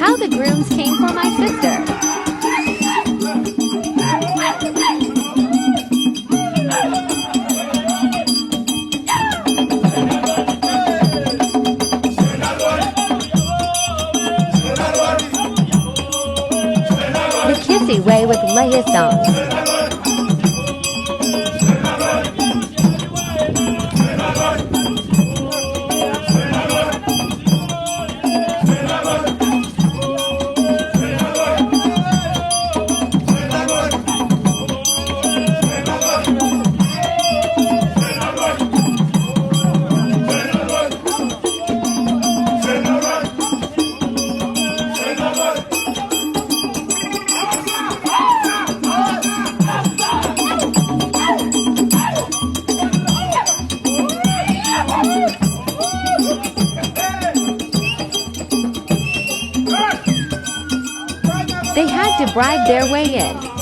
How the grooms came for my sister. The Kisii way with Lehya songs. They had to bribe their way in.